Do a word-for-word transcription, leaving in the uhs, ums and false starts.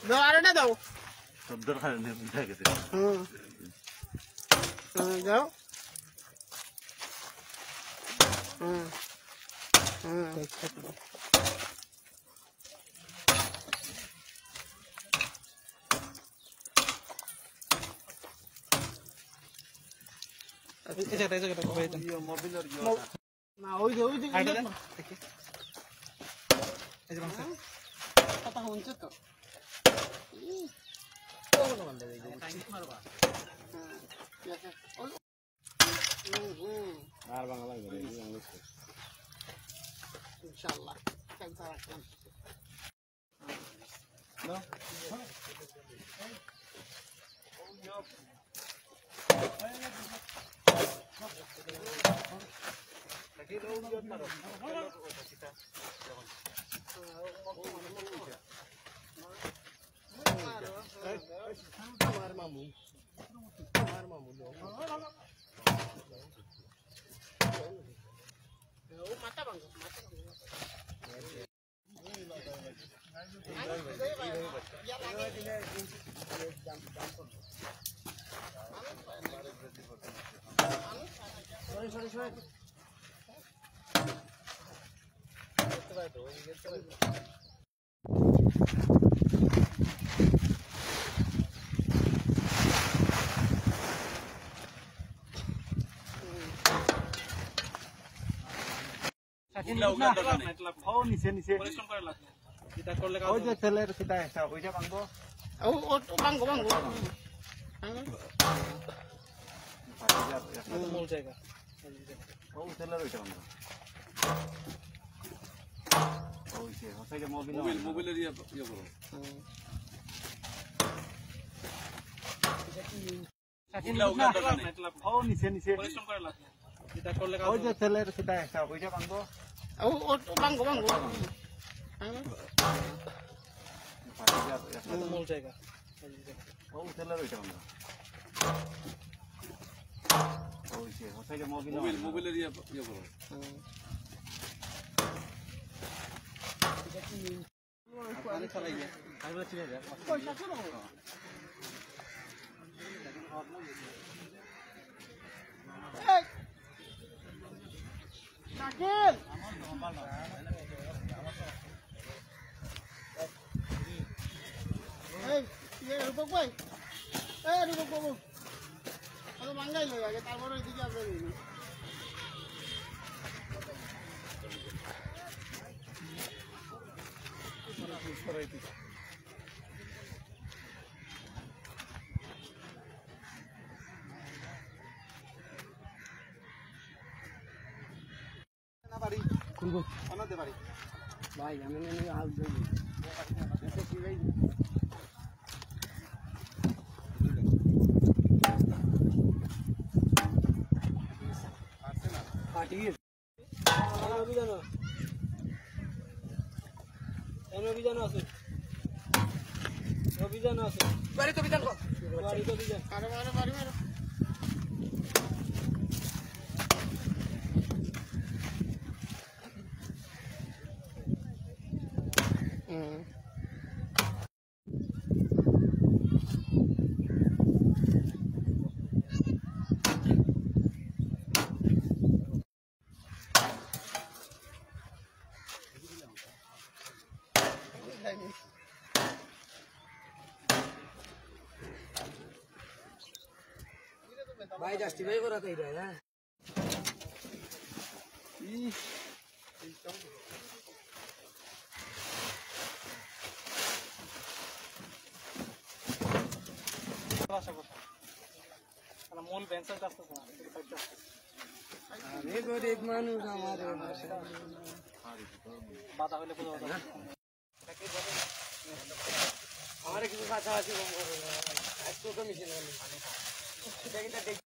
দাও, আরেকটা দাও। সব দরকার নেই, বুঝা গেছে। হুম। হুম, দাও। হুম। হুম। এই জায়গাটা, এই জায়গাটা, এই জায়গাটা। না, ওই যে, ওই যে, ওই যে। এই যে মাংস। কথা শুনছো তো? আর বাংলা লাগবে না, এই বাংলা লাগবে। ইনশাআল্লাহ, কাল তারা খান। ও, নিচে, নিচে। ওই যে তেলের সেটা একটা, ওইটা ভাঙবো। ও, ও, ও, ভাঙবো, ভাঙবো। ভাঙবো। মূল জায়গা। ও, তেলের ওইটা ভাঙবো। ওই যে, ওটাকে মোবিল মোবিল, মোবিলের ইয়ে, ইয়ে করো। হুম। ও, নিচে, নিচে। ওই যে তেলের সেটা একটা, ওইটা ভাঙবো। ও, ও, ও, ভাঙবো, ভাঙবো। মূল জায়গা। ও, তেলের ওইটা ভাঙবো। ওই যে, ওটাকে মোবিল মোবিল, মোবিলের ইয়ে, ইয়ে করো। হুম। এই! শাকিল! এই, ইয়ে, রূপক ভাই। এই, রূপক বাবু। আরে, বাঙ্গাই লই আগে, তারপরে ওইদিকে আমরা নিয়ে নিই। না বাড়ি। কোন গো? আমাদের বাড়ি। ভাই, আমি মনে হয় আজ যাই। আচ্ছা, কি ভাই? পার্টি। অভিযান। অভিযান আছে। অভিযান আছে। বাড়িতে অভিযান কর। বাড়িতে অভিযান। মারো, মারো, মারো, মারো। হুম। ভাই, জাস্টিফাই করা তো এটা, হ্যাঁ? মূল বেঞ্চের কাছে। আমি গরিব মানুষ, আমার বাধা হইলে বুঝা যাবে। আমার কিছু কাছাকাছি কম করে, একটু কমিশন। এটা কিন্তু